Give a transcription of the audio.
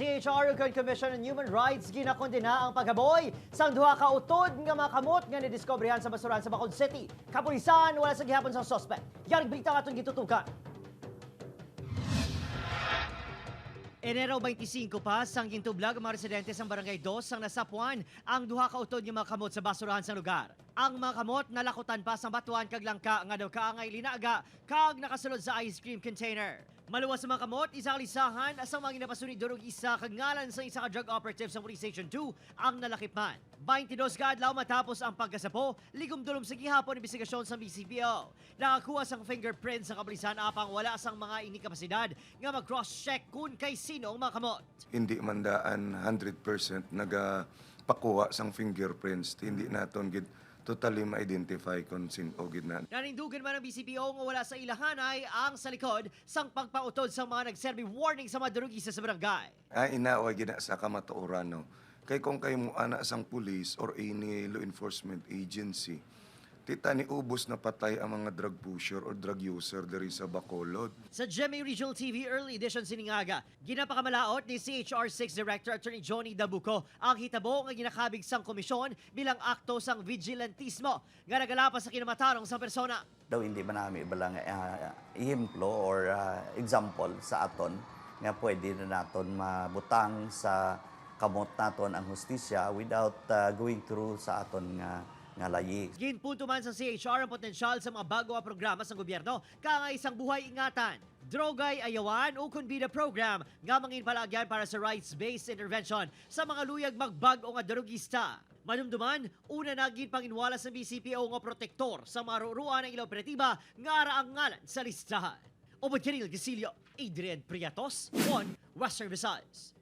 CHR ug Commission on Human Rights ginakondena ang paghaboy sang duha ka utod nga mga kamot nga nidiskobrehan sa basurahan sa Bacolod City. Kapulisan wala sa gihapon sa suspect. Yaring balita aton gitutukan. Enero 25 pa, sang gintublag ang mga residente sa Barangay 2 sang nasapuan ang duha ka utod nga mga kamot sa basurahan sa lugar. Ang mga kamot nalakutan pa sang batuan kag langka nga daw kaangay linaga kag nakasulod sa ice cream container. Maluwas sa mga kamot, isang lisahan sa mga ginapasunid og isa kag ngalan sa isa ka drug operative sa Police Station 2 ang nalakip man. 22 ka adlaw matapos ang pagkasapo, ligumdulom sa gihapon investigasyon sa BCPO. Nakakuha sang fingerprint sa kapulisan apang wala sang mga inikapasidad nga mag-cross-check kung kay sino ang mga kamot. Hindi man daan 100% nagapakuha sang fingerprints. Hindi naton gid totally ma-identify kung sino gid na. Nanindugan man ang BCPO nga wala sa ilahanay ang sa likod sang pagpautod sa mga nagserbi warning sa mga durugista sa barangay. Ay, inaaway gina sa kamatuoran, no. Kay kung kayo mo ana sang police or any law enforcement agency, tita ni ubos na patay ang mga drug pusher or drug user diri sa Bacolod. Sa GMA Regional TV Early Edition siningaga, ginapakamalaot ni CHR6 Director Attorney Johnny Dabuco ang hitabo nga ginakabig sang komisyon bilang akto sang vigilantismo nga nagalapas sa kinamatarong sa persona. Daw hindi ba nami balang ehemplo or example sa aton nga pwede na naton mabutang sa kamot naton ang hustisya without going through sa aton nga layi. Ginpunto man sa CHR ang potensyal sa mga bago nga programa sa gobyerno kanga isang buhay ingatan. Drogay Ayawan o Konbida Program nga mangin palagyan para sa rights-based intervention sa mga luyag magbag-o nga drogista. Manumduman, una naging panginwala sa BCPO nga protektor sa mga ruruan ng ilang operatiba nga ara ang ngalan sa listahan. Ubod Kiril Gisilio, Adrian Priatos, 1 Western Visayas.